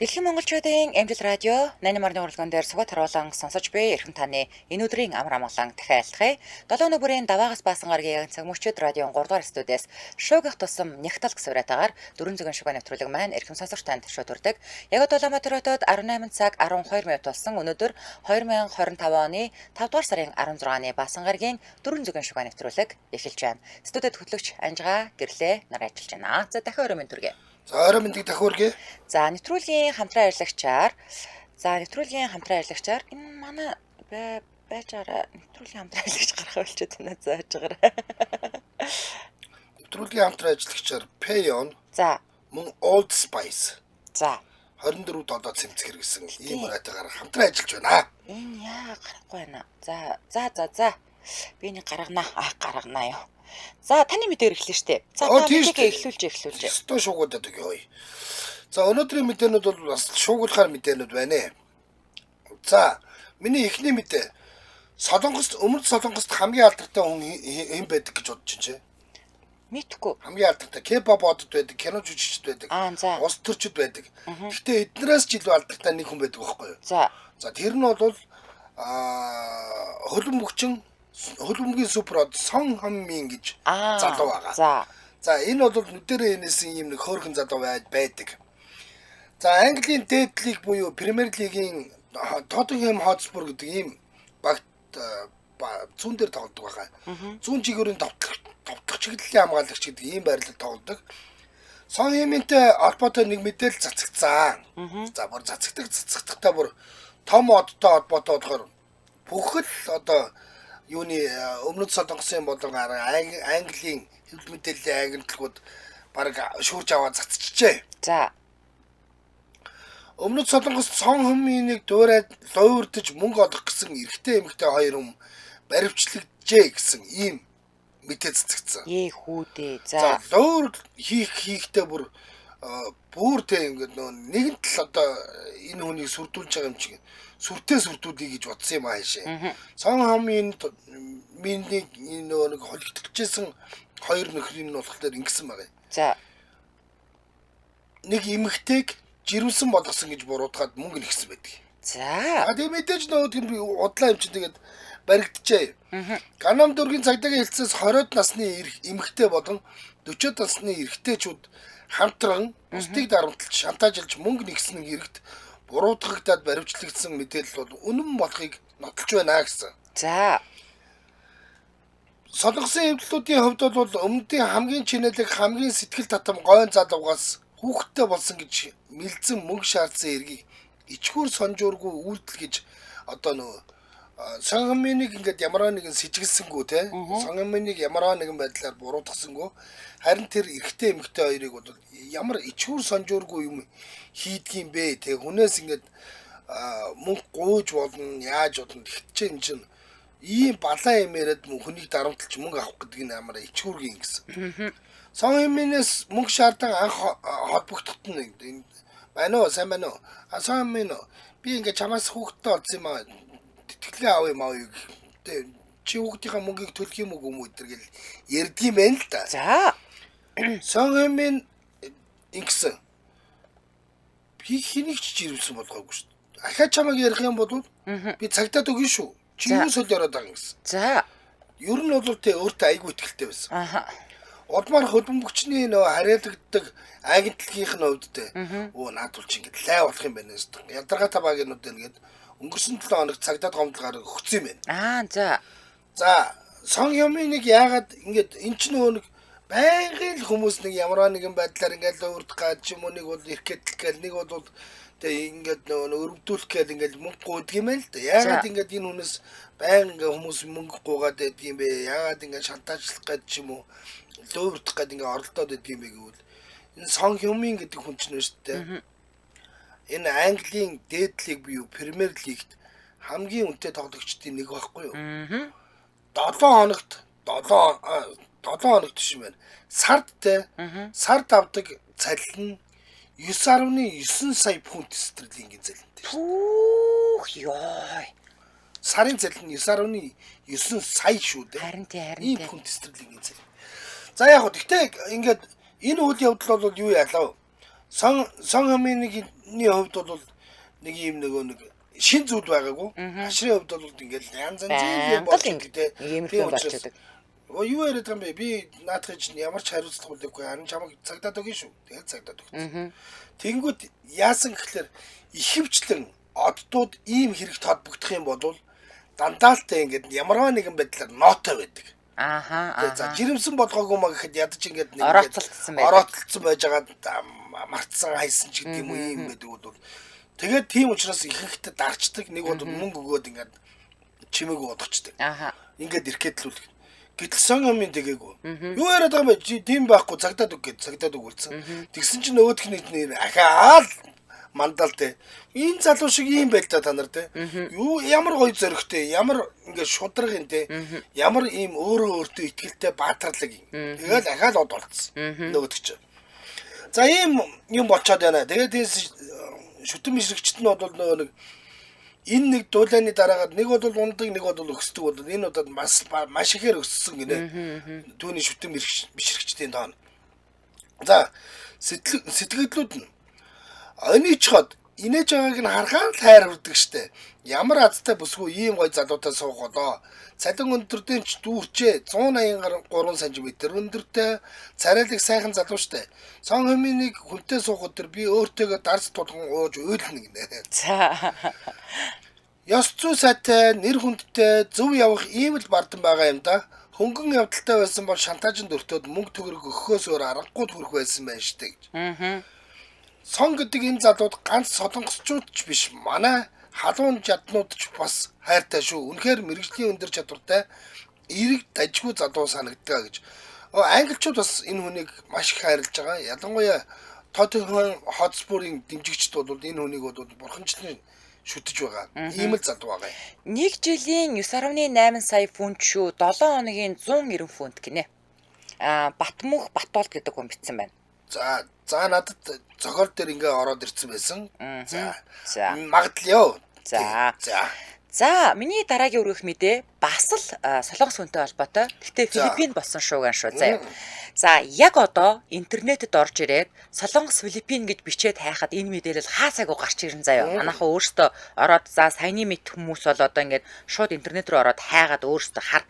Дэлхийн монголчуудын амжилт радио 80.1 урлаган дээр сугат харуулan сонсож буй эрхэм таны энэ өдрийн амар амгалан дахин айлтгая. 7 өнөө бүрийн даваагаас баасан гарагийн цаг мөчид радион 3 дугаар студиэс шуугих тусам нягтал гэсэн уриатаагаар дөрвөн зүгэн шугаа нэвтрүүлэг маань эрхэм сонсогч танд шууд хүрдэг. Яг одоо Улаанбаатар хотод 18 цаг 12 минут болсон. Өнөөдөр 2025 оны 5 дугаар сарын 16-ны баасан гарагийн дөрвөн зүгэн шугаа нэвтрүүлэг эхэлж байна. Студид хөтлөгч Анжгаа гэрлээ нар ажиллаж байна. За дахин орой минь төргий. За орой мэндийг дахиургээ. За нэвтрүүлгийн хамтран ажиллагчаар энэ манай байж байгаараа нэвтрүүлгийн хамтран ажиллагч гарах болчиход байна зааж байгаараа. Нэвтрүүлгийн хамтран ажиллагчаар Payon За мөн Old Spice за 24 7 цэмцгэр гэсэн ийм уриатайгаар хамтран ажиллаж байна. Энэ яа гарахгүй байна. За за за за. Би нэг гаргана. А гаргана юу. За таны мэдээр эхлэв штэ. За та мэдээгээ эхлүүлж эхлүүлж. Өстөө шуугуудад өгье. За өнөөдрийн мэдээнүүд бол бас шуугуулахар мэдээнүүд байна. За миний эхний мэдээ. Солонгост өмнөд Солонгост хамгийн алдартай хүн хэн байдаг гэж бодож чинь. Мэдхгүй. Хамгийн алдартай K-pop одод байдаг, кино жүжигчд байдаг. Улс төрчид байдаг. Гэхдээ эднээс ч илүү алдартай нэг хүн байдаг байхгүй юу? За. За тэр нь бол хөлбөмбөгчин хөлбөмбөгийн супер од Сон Хонмин гэж залуу байгаа. За. За энэ бол нүдэрээ энэсэн ийм нэг хөөрхөн залуу байдаг. За Английн дээд лиг буюу Премьер лигийн Тоттенхэм Хотспур гэдэг ийм багт зүүн дээр тоглодог байгаа. Зүүн чиглэлийн товтлох чиглэлийн хамгаалагч гэдэг ийм байрлалд тоглодог. Сон Хэминтэй холбоотой нэг мэдээлэл цацагдсан. За бүр цацагдахтаа бүр том одтой холбоотой болохоор бүхэл одоо юуны өмнөд Солонгосын болон Английн хэвлэл мэдээллийн агентлагууд бараг шүүрж аваад цацчихжээ. За. Өмнөд Солонгост Сон Хэминийг дуурайд луйвардаж мөнгө олох гэсэн эрэгтэй эмэгтэй хоёр хүн баривчлагджээ гэсэн ийм мэдээ цацагдсан. Ээ хүү дээ. За луйвар хийхдээ бүр бүр тэ ингээд нөө нэгэн тал одоо энэ хүнийг сүрдүүлж байгаа юм шиг сүртэй сүрдүүлье гэж бодсон юм аашаа. Сон Хэмин миний нөө нэг холигдчихсэн хоёр нөхрийн нь болохоор ингэсэн байгаа. За. Нэг эмэгтэйг жирэмсэн болгосон гэж буруутгаад мөнгө нэгсэн байдаг. За. А тэгээ мэдээж нөгөө тийм удлаа юм чинь тэгээд баригджээ. Ганам дөргийн цагдаагийн хэлцээс 20-од насны эмэгтэй болон 40-од насны эрэгтэйчүүд хамтран бусдыг дарамтлж шантаажлж мөнгө нэгсэн хэрэгт буруутгагдаад баривчлагдсан мэдээлэл бол үнэн болохыг нотолж байна гэсэн. За. Солонгосын эвдлүүдийн хувьд бол өмнөдийн хамгийн чинэлэг хамгийн сэтгэл татам гойн залуугаас хүүхэдтэй болсон гэж мэлзэн мөнгө шаардсан эргийг ичхүүр сонжуургүй үйлдэл гэж одоо нөгөө Сон Хэминийг ингээд ямар нэгэн сэжиглсэнгүү те Сон Хэминийг ямар нэгэн байдлаар буруутгасангүй харин тэр эрэгтэй эмэгтэй хоёрыг бол ямар ичхүүр сонжуургүй юм хийдгийм бэ те хүнээс ингээд мөнгө гуйж болно яаж болно тэгтээ энэ чинь ийм балаа юм яриад хүнийг дарамтлж мөнгө авах гэдэг нь ямар ичхүүргийн гэсэн. Сон Хэминээс мөнгө шаардан анх холбогдоход нь энэ байна уу сайн байна уу? А Сон Хэмин би ингээд чамаас хүүхэдтэй олсон юм аа тэтгэлээ авах юм аа гэх. Чи хүүхдийнхаа мөнгийг төлөх юм уу гүм өдр гэл ярьдгийм байх л да. За. Сон Хэмин ингэсэн. Би хэнийг ч жирэмсэн болгоогүй шүү дээ. Ахаа чамайг ярих юм бол би цагдаад өгнө шүү. Чи юу солиороод байгаа юм гэсэн. За. Ер нь бол тэ өөртөө айгүй ихтэй байсан. Аха. Удмаар хөлбөмбөгчний нөө хариалагддаг агентлагийнх нь хувьд тэ өө наад бол чи ингэж лай болох юм байна гэсэн. Ядаргаатай багийнууд байна гэд өнгөрсөн 7 хоног цагдаад гомдол гараг өгсөн юм байна. Аа за. За Сон Хэминийг яагаад ингэж эн чинь нөгөө нэг байнгын л хүмүүс нэг ямар нэгэн байдлаар ингээд өөрт гад ч юм уу нэг бол эргэтлэх гээл нэг бол тэгээ ингээд нөгөө өрөвдүүлэх гээл ингээд мөнгө гуйдаг юм байна л да. Яагаад ингээд энэ хүнээс байнга ингээд хүмүүс мөнгө гуйгаад байдаг юм бэ? Яагаад ингээд шантажлах гээд ч юм уу лөөврдөх гээд ингээд оролдоод байдаг юм бэ гэвэл энэ Сон Хэмин гэдэг хүн чинь шүү дээ. Энэ Английн дээд лиг буюу Премьер лигт хамгийн үнэтэй тоглогчдын нэг байхгүй юу? 7 хоногт 7 хоногт биш юм байна. Сард те сард авдаг цалин нь 9.9 сая фунт стерлингийн цалинтай шүү. Пүүх ёо. Сарын цалин нь 9.9 сая шүү дээ. Харин тий харин тий. Ийм тий. Фунт стерлингийн цалин. За яг хөө гэхдээ ингээд энэ үйл явдал бол юу яалаа? Сон Хэминийг хувьд бол нэг юм нөгөө нэг шин зүйл байгаагүй. Хашрын хувьд бол ингээл янз янзын болж идэг. Иймэрхүү болж идэг. Юу яриад байгаа юм бэ? Би наадахын чинь ямар ч хариуцлага хүлээхгүй. Харин чамайг цагдаад өгнө шүү. Тэгээд цагдаад өгсөн. Тэнгүүд яасан гэхлээр ихэвчлэн оддууд ийм хэрэгт холбогдох юм бол дандаа л тэ ингээд ямарваа нэгэн байдлаар нотой байдаг. Ааха. За жирэмсэн болгоогүй маа гэхэд ядаж ингээд нэг ороцолдсон байдаг. Ороцолдсон байж байгаа мартсан хайсан ч гэдэг юм уу ийм байдаг бол тэгээд тийм учраас ихэнхдээ дарчдаг. Нэг бол мөнгө өгөөд ингээд чимээг удахчдаг. Ааха. Ингээд ирэхэд л үлгэн. Гэтэл сон юмын тэгээгүй. Юу яриад байгаа юм бэ? Тийм байхгүй цагдаад үг гэд цагдаад өгүүлсэн. Тэгсэн чинь нөгөөх нь нэр ахаал мандал те. Энэ залуу шиг ийм байл та нар те. Юу ямар гоё зөрөгтэй, ямар ингээд шудраг юм те. Ямар ийм өөрөө өөртөө итгэлтэй баатарлаг юм. Тэгэл ахаал од болцсон. Нөгөөх чинь. За ийм юм болчоод байна. Тэгээд тийс шүтэн мишрэгчт нь бол нөгөө нэг энэ нэг дуулааны дараагаар нэг бол ундаг, нэг бол өксдөг бол энэ удаад маш ихээр өссөн гинэ. Түүний шүтэн бишрэгчдийн тоон. За сэтгэлдлүүд нь онийчход инээж байгааг нь харахаар л хайр хүрдэг штэ. Ямар азтай бүсгүй ийм гоё залуутай суух болоо. Цалин өндөрдөн ч дүүрчээ 183 см өндөртэй царайлаг сайхан залуу штэ. Сон хэмээнийг хүнтэй суух өдөр би өөртөөгөө дарс тулган ууж уйлна гинэ. За. Ёс зүй сайтай, нэр хүндтэй, зөв явах ийм л бардан байгаа юм да. Хөнгөн явдалтай байсан бол шантаажинд өртөөд мөнгө төгрөг өгөхөөс өөр аргагүй төрөх байсан байх штэ гэж. Аа. Сон гэдэг энэ залууд ганц солонгосчууд ч биш манай халуун жаднууд ч бас хайртай шүү. Үнэхээр мэргэжлийн өндөр чадвартай эрэг дажгүй залуу санагддаг гэж. Англичууд бас энэ хүнийг маш их хайрлаж байгаа. Ялангуяа Тоттенхэм Хотспурын дэмжигчд бол энэ хүнийг бол бурханчлан шүтэж байгаа. Ийм л залуу байгаа юм. Нэг жилийн 9.8 сая фунт шүү. 7 хоногийн 190 фунт гинэ. Аа Батмөнх Батолд гэдэг хүн бичсэн байна. За надад зохиол дээр ингээ ороод ирсэн байсан. За. Магадлал ёо. За. За. За, миний дараагийн өргөх мэдээ бас л солонгос хүнтэй холбоотой. Гэтэ Филиппин болсон шууган шүү. За. За, яг одоо интернетэд орж ирээд солонгос Филиппин гэж бичээд хайхад энэ мэдээлэл хаасаагүй гарч ирэн заяа. Манайхан өөрсдөө ороод за саяны мэд хүмүүс бол одоо ингээд шууд интернет рүү ороод хайгаад өөрсдөө хар.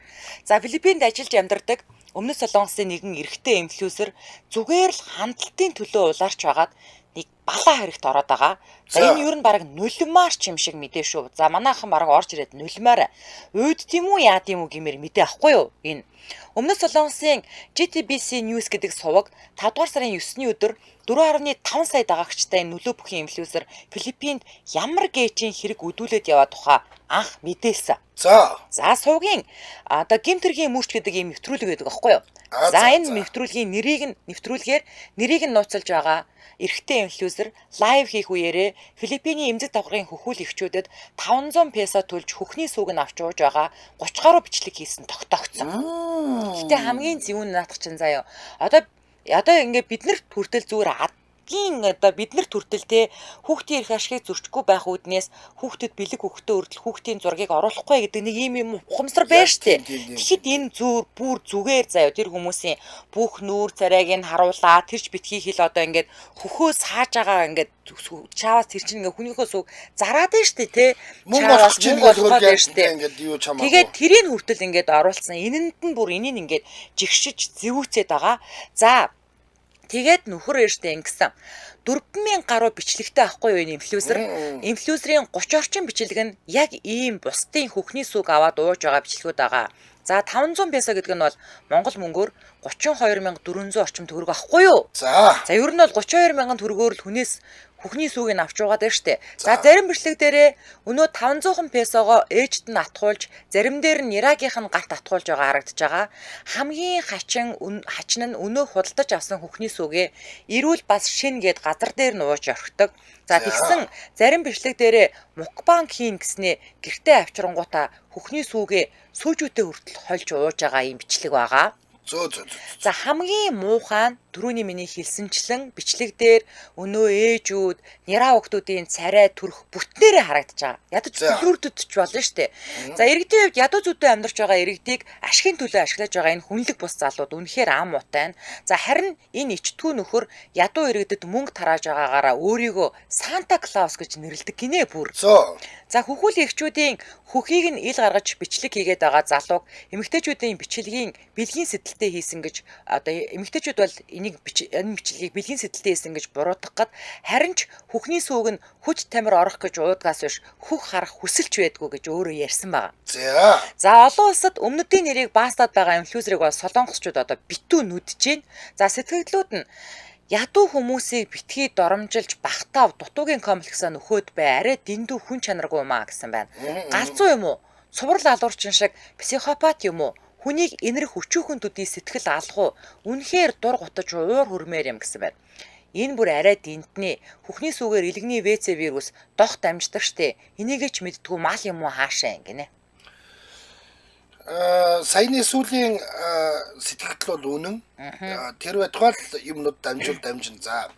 За, Филиппинд ажиллаж амьдардаг өмнөд солонгосын нэгэн эрэгтэй инфлюенсер зүгээр л хандлтын төлөө улаарч байгаад нэг балаа хэрэгт ороод байгаа. За энэ ер нь бараг нулимаар ч юм шиг мэдээ шүү. За манайхан бараг орж ирээд нулимаар уйд тийм үү яад юм уу гэмээр мэдээ авахгүй юу? Энэ өмнөд солонгосын GTBC News гэдэг суваг 5 дугаар сарын 9-ний өдөр 4.5 сая дагагчтай нөлөө бүхий инфлюенсер Филиппинд ямар гээчийн хэрэг өдүүлээд яваа тухай анх мэдээлсэн. За. За сувгийн одоо гэмтэргийн мөрч гэдэг ийм нэвтрүүлэг байдаг аахгүй юу? За энэ нэвтрүүлгийн нэрийг нь нэвтрүүлгээр нэрийг нь нууцлж байгаа эрэгтэй инфлюенсер лайв хийх үеэрээ Филиппиний эмзэг давхрын хөхүүл эхчүүдэд 500 песо төлж хөхний сүг нь авч ууж байгаа 30 гаруй бичлэг хийсэн тогтоогдсон. Гэтэ хамгийн зөв нь наадах чинь заяа. Одоо ингээ бид нар хүртэл зүгээр одоо бид нар төртөл те хүүхдийн эрх ашигыг зөрчихгүй байх үүднээс хүүхдэд бэлэг хөхтөө өртөл хүүхдийн зургийг оруулахгүй гэдэг нэг ийм юм ухамсар байж тээ. Тэгэхэд энэ зүүр бүр зүгээр заяа тэр хүмүүсийн бүх нүүр царайг нь харуулаа тэрч битгий хэл одоо ингээд хөхөө сааж байгаа ингээд чаавас тэр чинь ингээд хүнийхөө сүг зараад байна штэ те. Чаавас мөнгө олох байна штэ. Ингээд юу чамаагүй. Тэгээд тэрийг хүртэл ингээд оруулсан. Энэнд нь бүр энийг ингээд жигшиж зэвүүцээд байгаа. За тэгээд нөхөр эртээ ингэсэн 4000 гаруй бичлэгтэй авахгүй юу энэ инфлюенсер. Инфлюенсерийн 30 орчим бичлэг нь яг ийм бусдын хөхний сүг аваад ууж байгаа бичлэгүүд байгаа. За 500 песо гэдэг нь бол Монгол мөнгөөр 32400 орчим төгрөг авахгүй юу? За. За ер нь бол 32000 төгрөгөөр л хүнээс хөхний сүг нь авч уугаад байна штэ. За зарим бичлэг дээрээ өнөө 500 песогоо ээжд нь атгуулж, зарим дээр нь Иракийнх нь гарт атгуулж байгаа харагдаж байгаа. Хамгийн хачин нь өнөө худалдаж авсан хөхний сүгээ эрүүл бас шин гээд газар дээр нь ууж орхидог. За тэгсэн зарим бичлэг дээрээ мукбанг хийн гэснээ гэртээ авчрангуудаа хөхний сүгээ сүүжүүтэй хүртэл хольж ууж байгаа юм бичлэг байгаа. Зөө. За, хамгийн муухай нь түрүүний миний хэлсэнчлэн бичлэг дээр өнөө ээжүүд, няраа хүүхдүүдийн царай төрх бүтнээрээ харагдаж байгаа. Ядаж бүлүүрдэд ч болно шүү дээ. За, иргэдийн хувьд ядуу зүйтэй амьдарч байгаа иргэдийг ашигын төлөө ашиглаж байгаа энэ хүнлэг бус залууд үнэхээр ам муутай байна. За, харин энэ ичтгүү нөхөр ядуу иргэдэд мөнгө тарааж байгаагаараа өөрийгөө Санта Клаус гэж нэрлэдэг гинэ бүр. За, хөхүүл эгчүүдийн хөхийг нь ил гаргаж бичлэг хийгээд байгаа залууг эмэгтэйчүүдийн бичлэгийн бэлгийн сэтэлтэй хийсэн гэж, одоо эмэгтэйчүүд бол энийг энэ бичлэгийг бэлгийн сэтэлтэй хийсэн гэж буруутгах гээд, харин ч хөхний сүүг нь хүч тамир орох гэж уудгаас биш хөх харах хүсэлч байдгүй гэж өөрөө ярьсан байгаа. За, олон улсад өмнөдийн нэрийг баастаад байгаа инфлюенсерыг бол солонгосчууд одоо битүү нүдэж байна. За, сэтгэлдлүүд нь ядуу хүмүүсийг битгий доромжилж багтаав, дутуугийн комплексаа нөхөөд бай, арай дэндүү хүн чанаргүй юм а гэсэн байна. Галзуу юм уу? Цуврал алуурчин шиг психопат юм уу? Хүнийг инэрх өчүүхэн төдий сэтгэл алах уу? Үнэхээр дур гутаж уур хүрмээр юм гэсэн байна. Энэ бүр арай дэнтний. Хөхний сүүгээр илгэний ВЦ вирус дох дамждаг штэ. Энийгээ ч мэддэггүй мал юм уу хаашаа гинэ. Саяны сүүлийн сэтгэгдэл бол үнэн. Тэр байтугай л юмнууд дамжуул дамжин. За,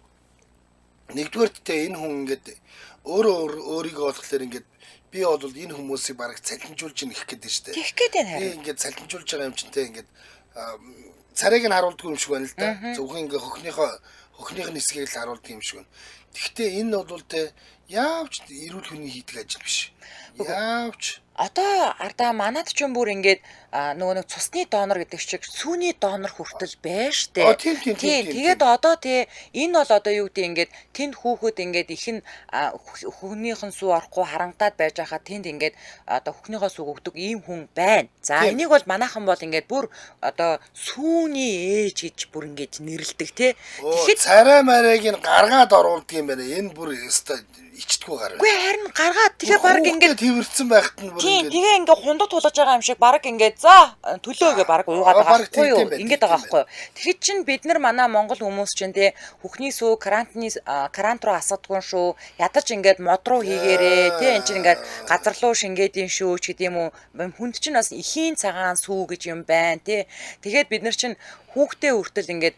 нэгдүгээрт те энэ хүн ингээд өөрөө өөрийгөө болохоор ингээд би бол энэ хүмүүсийг бараг цалинжуулж ийн гэх гээд байна шүү дээ. Тэгэх гээд байна Би харин. ингээд цалинжуулж байгаа юм чинь те ингээд царайг нь харуулдгүй юм шиг байна л да. Зөвхөн ингээд хөхнийх нь хэсгийг л харуулдаг юм шиг байна. Тэгэхдээ энэ бол те яавч эрүүл хүний хийдэг ажил биш. Яавч. Одоо ардаа манад ч юм бүр ингээд нөгөө нэг цусны донор гэдэг шиг сүүний донор хүртэл байна штэ. Тийм, тийм, тийм, тийм, Тэгээд тийм. одоо тий энэ бол одоо юу гэдэг ингээд тэнд хүүхэд ингээд их нь хөхнийх нь сүү орохгүй харангадаад байж байхад тэнд ингээд одоо хөхнийхөө сүүг өгдөг ийм хүн байна. За, энийг бол манайхан бол ингээд бүр одоо сүүний ээж гэж бүр ингээд нэрлэдэг тий. Тэгэхэд царай марайг нь гаргаад оруулдаг юм байна. Энэ бүр өстой ичдэггүй гар. Үгүй харин гаргаад тэгээ баг ингээд тэрвэрсэн байхад нь бүр Тийм, ингээд тэгээ ингээ хундад тулгаж байгаа юм шиг баг ингээд за төлөөгээ баг уугаад байгаа Баг байхгүй юу? тийм байна, Ингээд тийм байгаа байхгүй юу? Тэгэхэд чин бид нар манай монгол хүмүүс чинь те хөхний сүү карантины карант руу асгадгүй шүү. Ядаж ингээд мод руу хийгээрээ те эн чин ингээд газар руу шингээдин шүү ч гэдэм үү. Хүнд чинь бас эхийн цагаан сүү гэж юм байна те. Тэгээд бид нар чинь хүүхдээ хүртэл ингээд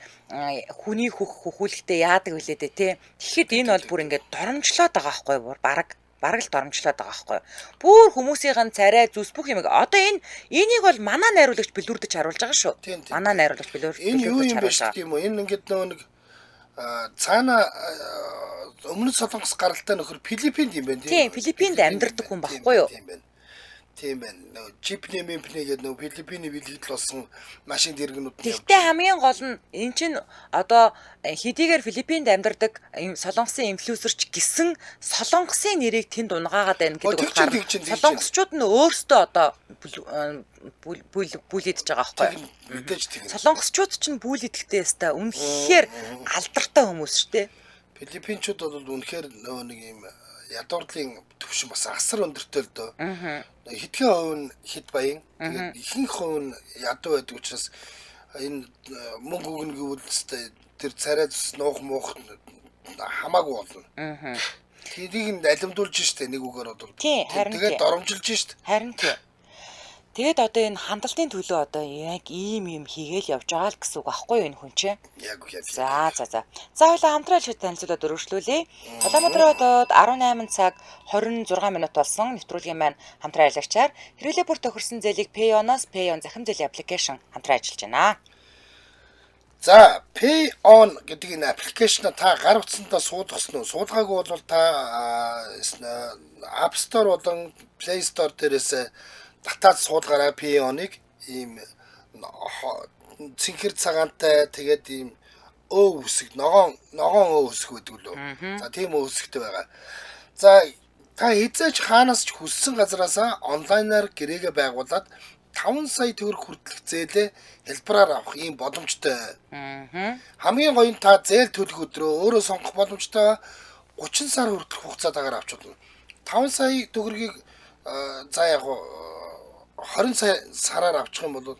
хүний хөх хөхүүлэхдээ яадаг вүлээ дээ те. Тэгэхэд энэ бол бүр ингээд доромжлоод байгаа байхгүй юу? Бараг л доромжлоод байгаа байхгүй юу? Бүр хүмүүсийн царай зүс бүх юм. Одоо энийг бол манай найруулагч бэлүүрдэж харуулж байгаа шүү. Манай найруулагч Энэ юу бэлүүрдэж юм бэ харуулж байгаа. юм уу? Энэ ингээд нөгөө нэг цаана өмнөд Солонгос гаралтай нөхөр Филиппинд юм байна Тийм, Филиппинд амьдардаг хүн байхгүй юу? Тийм байна. Тийм байна. Нөгөө чипний мэмпний гэдэг нөгөө Филиппиний бэлгэдэл болсон машин дэргэнүүд нь. Тэгтээ хамгийн гол нь эн чинь одоо хэдийгээр Филиппинд амьдардаг Солонгосын инфлюенсерч гэсэн Солонгосын нэрийг тэнд унгаагаад байна гэдэг утгаар Солонгосчууд нь өөрсдөө одоо бүлийдэж байгаа байхгүй юу? Мэдээж тийм. Солонгосчууд ч бүлийдэхтэй өстой үнэхээр алдартай хүмүүс шүү дээ. Филиппинчууд бол үнэхээр нөгөө нэг юм ядуурлын төвшин бас асар өндөртэй л дөө. Хэдхэн хувь нь хэд баян, тэгээд ихэнх хувь нь ядуу байдаг учраас энэ мөнгө өгнө гэвэл тэр царай зүс нуух муух хамаагүй болно. Тэрийг нь алимдуулж штэ нэг үгээр бол. Тэгээд доромжилж штэ. Харин тийм. Тэгээд одоо энэ хандалтын төлөө одоо яг ийм юм хийгээл явж байгаа л гэсэн үг аахгүй юу энэ хүн чинь? Яг яг. За. За хоёлаа хамтран ажиллаж танилцуулаад өргөжлүүлье. Улаанбаатар хотод 18 цаг 26 минут болсон. Нэвтрүүлгийн маань хамтран ажиллагчаар хэрэглээ бүр тохирсон зээлийг Payon-оос Payon захим зээлийн аппликейшн хамтран ажиллаж байна. За, Payon гэдэг энэ аппликейшн та гар утсандаа суулгасан уу? Суулгаагүй бол та App Store болон Play Store дээрээс татаад суулгаарай. Payon-ыг ийм цэнхэр цагаантай тэгээд ийм өө үсэг ногоон өө үсэг байдаг лөө. За, тийм өө үсэгтэй байгаа. За, та хэзээ ч хаанаас ч хүссэн газараасаа онлайнаар гэрээгээ байгуулад 5 сая төгрөг хүртэлх зээлээ хэлбэрээр авах ийм боломжтой. Хамгийн гоё нь та зээл төлөх өдрөө өөрөө сонгох боломжтой. 30 сар хүртэлх хугацаатаагаар авч болно. 5 сая төгрөгийг за яг 20 сая сараар авчих юм бол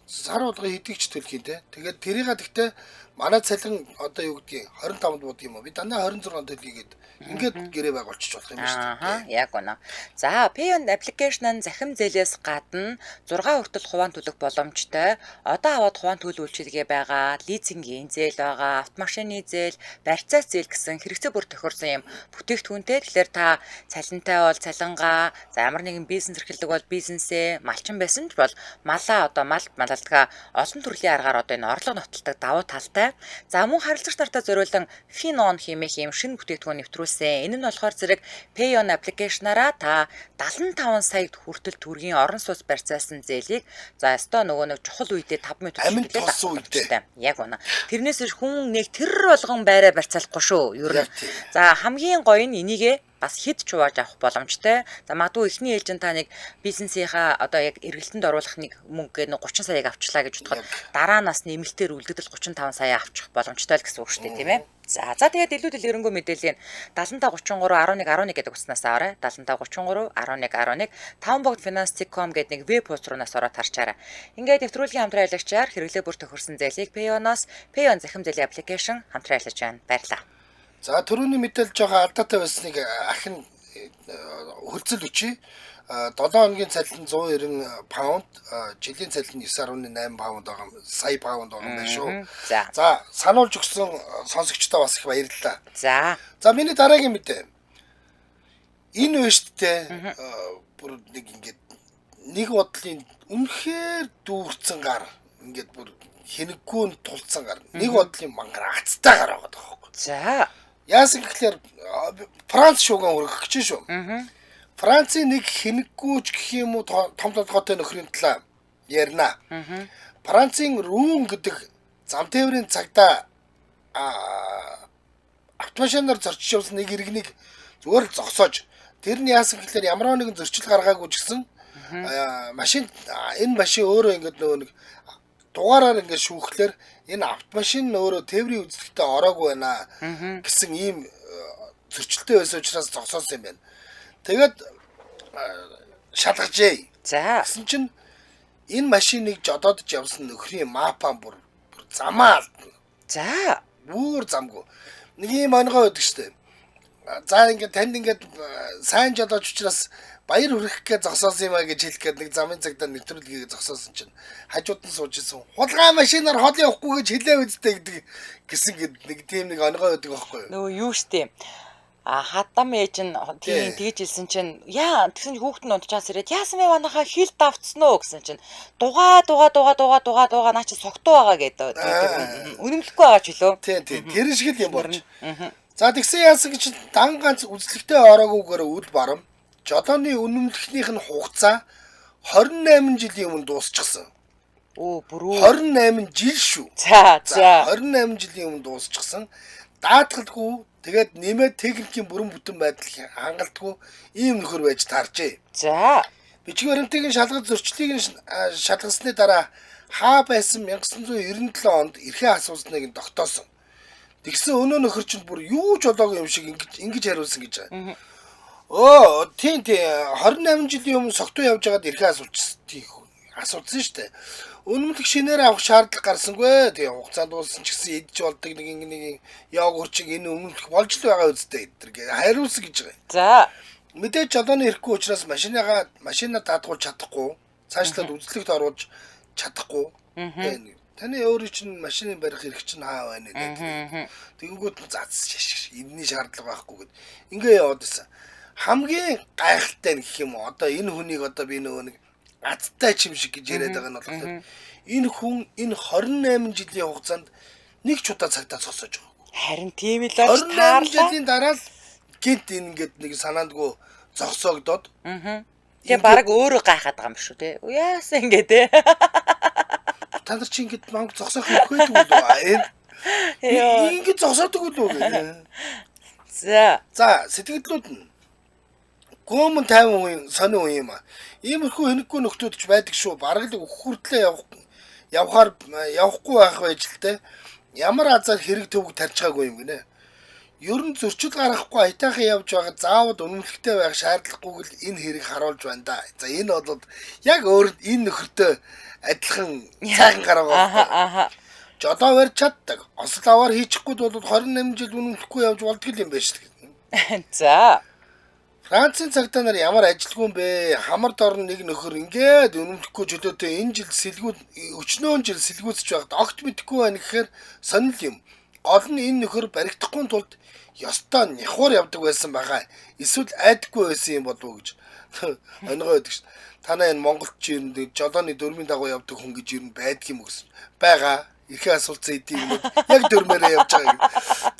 Сар болгон хэдийг ч төлөх юм те. Тэгээд тэрийг гэхдээ манай цалин одоо юу гэдгийг 25-нд буудаг юм уу? Би дандаа 26-нд төлөе гээд ингээд гэрээ байгуулчих болох юм шүү Ааха, дээ. яг үнэ. За, Payon application нь захим зээлээс гадна 6 хүртэл хуваан төлөх боломжтой. Одоо аваад хуваан төлөх үйлчилгээ байгаа, лизингийн зээл байгаа, автомашины зээл, барьцаас зээл гэсэн хэрэгцээ бүр тохирсон юм бүтээгдэхүүнтэй. Тэгэхээр та цалинтай бол цалингаа, за ямар нэгэн бизнес эрхэлдэг бол бизнесээ, малчин байсан ч бол малаа одоо мал малалдгаа олон төрлийн аргаар одоо энэ орлого нотолдог давуу талтай. За мөн харилцагч нартай зориулан Finon хэмээх ийм шинэ бүтээгдэхүүн нэвтрүүлсэн. Энэ нь болохоор зэрэг Payon application-аараа та 75 сая хүртэл төгрөгийн орон сууц барьцаалсан зээлийг за өстой нөгөө нэг чухал үедээ 5 минут Амин төлөх тулсан үедээ. Яг үнэ. Тэрнээс биш хүн нэг тэр болгон байраа барьцаалахгүй шүү. Ер нь. Яг тийм. За хамгийн гоё нь энийгээ бас хэд ч хувааж авах боломжтой. За магадгүй эхний ээлжин та нэг бизнесийнхаа одоо яг эргэлтэнд оруулах нэг мөнгө нэг 30 саяыг авчлаа гэж бодоход дараа нь бас нэмэлтээр үлдэгдэл 35 сая авчих боломжтой л гэсэн үг шүү дээ, тийм ээ. За тэгээд илүү дэлгэрэнгүй мэдээллийн 75 33 11 11 гэдэг утаснаас аваарай. 75 33 11 11 Таван богд finance.com гэдэг нэг веб хуудас руу нас ороод харчаарай. Ингээд нэвтрүүлгийн хамтран ажиллагчаар хэрэглээ бүр тохирсон зээлийг Payon-оос Payon захим зээлийн аппликейшн хамтран ажиллаж байна. Баярлалаа. За түрүүний мэдээлэл жоохон алдаатай байсныг ахин хөлцөл өчье. 7 хоногийн цалин 190 паунд, жилийн цалин 9.8 паунд байгаа, сая паунд байгаа юм байна шүү. За. За, сануулж өгсөн сонсогчдоо бас их баярлалаа. За. За, миний дараагийн мэдээ. Энэ байна шүү дээ. Бүр нэг ингээд нэг бодлын үнэхээр дүүрцэн гар ингээд бүр хинэггүй нь тулцсан гар. Нэг бодлын мангар ацтай гар байгаа байхгүй. За. Яасан гэхлээр Франц шууган өргөх гэж шүү. Францын нэг хинэггүүч гэх юм уу том толгойтой нөхрийн талаа ярина. Францын Рүүн гэдэг зам тээврийн цагдаа автомашинаар зорчиж явсан нэг иргэнийг зүгээр л зогсоож тэр нь яасан гэхлээр ямар нэгэн зөрчил гаргаагүй ч гэсэн машин энэ машин өөрөө ингээд нөгөө нэг дугаараар ингээд шүүхлээр энэ автомашин нь өөрөө тээврийн үзлэгтээ ороогүй байна гэсэн ийм зөрчилтэй байсан учраас зогсоосон юм байна. Тэгээд шалгажээ. За. Гэсэн чинь энэ машиныг жодоодж явсан нөхрийн мапа бүр замаа алдна. За. Бүр замгүй. Нэг ийм онгой байдаг штэ. За ингээд танд ингээд сайн жодооч учраас баяр хүргэх гэж зогсоосон юм а гэж хэлэх гээд нэг замын цагдаа нэвтрүүлгийг зогсоосон чинь хажууд нь сууж исэн. Хулгай машинаар хол явахгүй гэж хэлээ үсттэй гэдэг гэсэн нэг тийм нэг онгой байдаг байхгүй юу? Нөгөө юу штэ. А хадам ээж нь тийм тэгж хэлсэн чинь яа тэгсэн чинь хүүхэд нь унтчаас ирээд яасан бэ манайхаа хил давцсан уу гэсэн чинь дугаа дугаа дугаа дугаа дугаа дугаа наа чи согтуу байгаа гэдэг. Үнэмлэхгүй байгаа ч үлээ. Тийм тийм тэр шиг л юм болж. За тэгсэн яасан гэж дан ганц үзлэгтээ ороогүйгээр үл барам жолооны үнэмлэхнийх нь хугацаа 28 жилийн өмнө дуусчихсан. Өө бүрүү. 28 жил шүү. За за. 28 жилийн өмнө дуусчихсан. Даатгалгүй тэгээд нэмээд техникийн бүрэн бүтэн байдал хангалтгүй ийм нөхөр байж таарчээ. За. Бичиг баримтыг нь шалгаж зөрчлийг нь шалгасны дараа хаа байсан 1997 онд эрхээ асуусныг нь тогтоосон. Тэгсэн өнөө нөхөр чинь бүр юу ч болоогүй юм шиг ингэж хариулсан гэж байгаа. Өө тийм 28 жилийн өмнө согтуу явж байгаад эрхээ асуулчихсан. Тийм асуусан шүү дээ. Үнэмлэх шинээр авах шаардлага гарсангүй. Тэгээ хугацаанд дууссан ч гэсэн идэж болдог нэг нэг йогурчиг энэ үнэмлэх болж л байгаа үсттэй эдэр гэ хариулсан гэж байгаа. За. Мэдээж жолооны ирэхгүй учраас машина даатгуулж чадахгүй, цаашлаад үзлэгт оруулж чадахгүй. Таны өөрийн чинь машины барих эрх чинь хаа байна гэдэг. Тэгэнгүүт нь зац шиш энэний шаардлага байхгүй гэд. Ингээ яваад исэн. Хамгийн гайхалтай нь гэх юм уу? Одоо энэ хүнийг одоо би нөгөө нэг азтай чим шиг гэж яриад байгаа нь болохоор энэ хүн энэ 28 жилийн хугацаанд нэг ч удаа цагтаа зогсоож байгаагүй. Харин тийм л аж 28 таарлаа. жилийн дараа л гинт энэ ингээд нэг санаандгүй зогсоогдоод. Тэгээ баг өөрөө гайхаад байгаа юм шүү те. Яасан ингэ те. Та нар чи ингээд манг зогсоох хэрэгтэй үү? Йоо. Ингээд зогсоодог үү гэх. За. За сэтгэлдлүүд нь гомн 50 хүн сонин хүн юм а. Иймэрхүү хинэггүй нөхдүүд ч байдаг шүү. Бараг л өөх хүртлээ явахгүй байх байж л те. Ямар азар хэрэг төвөг тарж байгаагүй юм гинэ. Ер нь зөрчил гаргахгүй аятайхан явж байгаа заавал үнэмлэхтэй байх шаардлагагүйг л энэ хэрэг харуулж байна да. За энэ бол яг өөр энэ нөхөртэй адилхан цаахан гараа Аха байгаа. аха. Жолоо барьж чаддаг. Осол аваар хийчихгүй бол 28 жил үнэмлэхгүй явж болдгол юм байна шүү дээ. За. Францын цагдаа нар ямар ажилгүй юм бэ? Хамар дорн нэг нөхөр ингээд үнэмлэхгүй чөлөөтэй энэ жил сэлгүүд өчнөөн жил сэлгүүцэж байхад огт мэдэхгүй байна гэхээр сонирл юм. Гол нь энэ нөхөр баригдахгүй тулд ёстой няхуур явдаг байсан байгаа. Эсвэл айдаггүй байсан юм болов уу гэж онгой байдаг шин. Танай энэ Монголд чи ер нь жолооны дөрмийн дагуу явдаг хүн гэж ер нь байдаг юм уу гэсэн. Байгаа. Эрхээ асуулцсан эдийн юмуд яг дөрмөөрөө явж байгаа юм.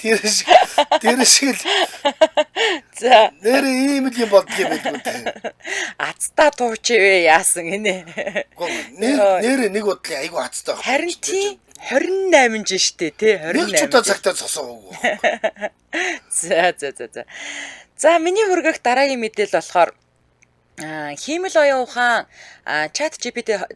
Тэр шиг л За. нэр ийм л юм болдго юм байлгүй дээ. Азтаа туучивэ яасан гинэ. Үгүй нэр нэг бодлын айгүй хацтай байхгүй. Харин тий 28 жил штэ тий Нэг 28. ч удаа цагтаа зогсоогоогүй. За за за за. За миний хүргэх дараагийн мэдээлэл болохоор хиймэл оюун ухаан чат GPT-тэй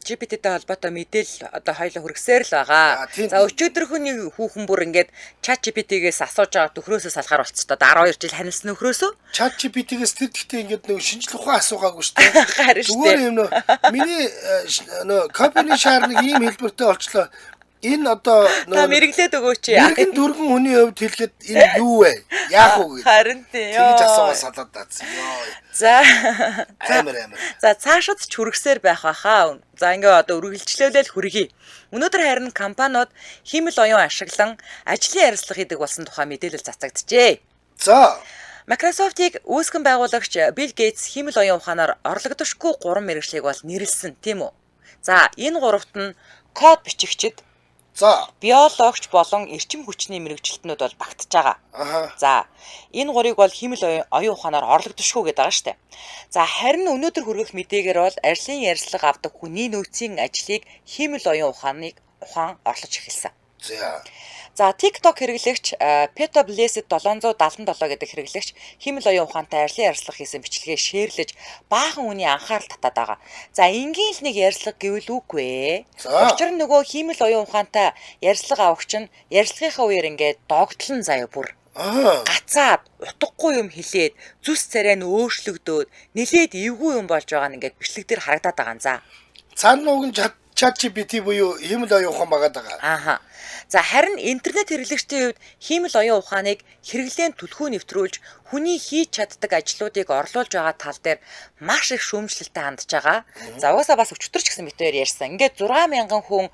холбоотой мэдээлэл одоо хоёлоо хүргэсээр л байгаа. За өчигдөрхөний хүүхэн бүр ингээд чат GPT-гээс асууж байгаа төхрөөсөө салахаар болцтой. 12 жил танилсан нөхрөөсөө. Чат GPT-гээс тэр гэхдээ ингээд нэг шинжлэх ухаан асуугаагүй шүү дээ. Харин шүү Зүгээр дээ. юм нөө миний нөө компани шаар нэг ийм хэлбэртэй болчлоо. Энэ одоо Та нөө мэргэглээд өгөөч. мэрэгэн түргэн хүний хувьд хэлэхэд энэ юу вэ? Яах вэ гэж. Харин тий. Тэгж асуугаа салаад даацсан. Йоо. За. Амар. За цаашид ч хүргэсээр байх байхаа. За ингээ одоо үргэлжлүүлээл хүргэе. Өнөөдөр харин компаниуд хиймэл оюун ашиглан ажлын ярилцлага хийдэг болсон тухай мэдээлэл цацагджээ. За. Microsoft-ыг үүсгэн байгуулагч Bill Gates хиймэл оюун ухаанаар орлогдошгүй 3 мэргэжлийг бол нэрлсэн, тийм үү? За энэ гуравт нь код бичигчид, За. биологч болон эрчим хүчний мэргэжилтнүүд бол багтж байгаа. Аха. За энэ гурыг бол хиймэл оюун ухаанаар орлогдошгүй гэдэг байгаа шүү дээ. За харин өнөөдөр хүргэх мэдээгээр бол ажлын ярилцлага авдаг хүний нөөцийн ажлыг хиймэл оюун ухаан орлож эхэлсэн. За. За TikTok хэрэглэгч Peto Blessed 777 гэдэг хэрэглэгч хиймэл оюун ухаантай ажлын ярилцлага хийсэн бичлэгээ шеэрлэж баахан хүний анхаарал татаад байгаа. За энгийн л нэг ярилцлага гэвэл үгүй ээ. Учир нь нөгөө хиймэл оюун ухаантай ярилцлага авагч нь ярилцлагынхаа үеэр ингээд догтлон заяа бүр. Гацаад утгагүй юм хэлээд зүс царай нь өөрчлөгдөөд нилээд эвгүй юм болж байгаа нь ингээд бичлэг дээр харагдаад байгаа юм за. Цаана нууг нь ChatGPT буюу хиймэл оюун ухаан байгаа даа. Ааха. За харин интернет хэрэглэгчдийн хувьд хиймэл оюун ухааныг хэрэглээнд түлхүү нэвтрүүлж хүний хийж чаддаг ажлуудыг орлуулж байгаа тал дээр маш их шүүмжлэлтэй хандж байгаа. За угаасаа бас өчтөр ч гэсэн битээр ярьсан. Ингээд 6000 хүн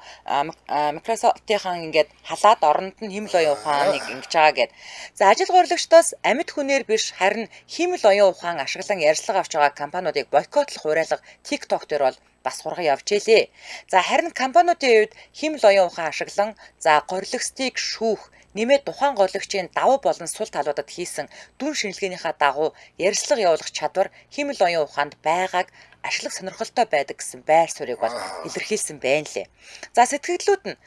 Microsoft-ийн ингээд халаад оронд нь хиймэл оюун ухааныг ингэж байгаа гэд. За ажил гурлагчдаас амьд хүнээр биш харин хиймэл оюун ухаан ашиглан ярилцлага авч байгаа компаниудыг бойкотлох уриалга TikTok дээр бол бас хурган явж илээ. За харин компаниудын хувьд хиймэл оюун ухаан ашиглан за горилгостыг шүүх, нэмээд тухайн горилгочийн давуу болон сул талуудад хийсэн дүн шинжилгээнийхаа дагуу ярилцлага явуулах чадвар хиймэл оюун ухаанд байгааг ашиглах сонирхолтой байдаг гэсэн байр суурийг бол илэрхийлсэн байна лээ. За сэтгэлдлүүд нь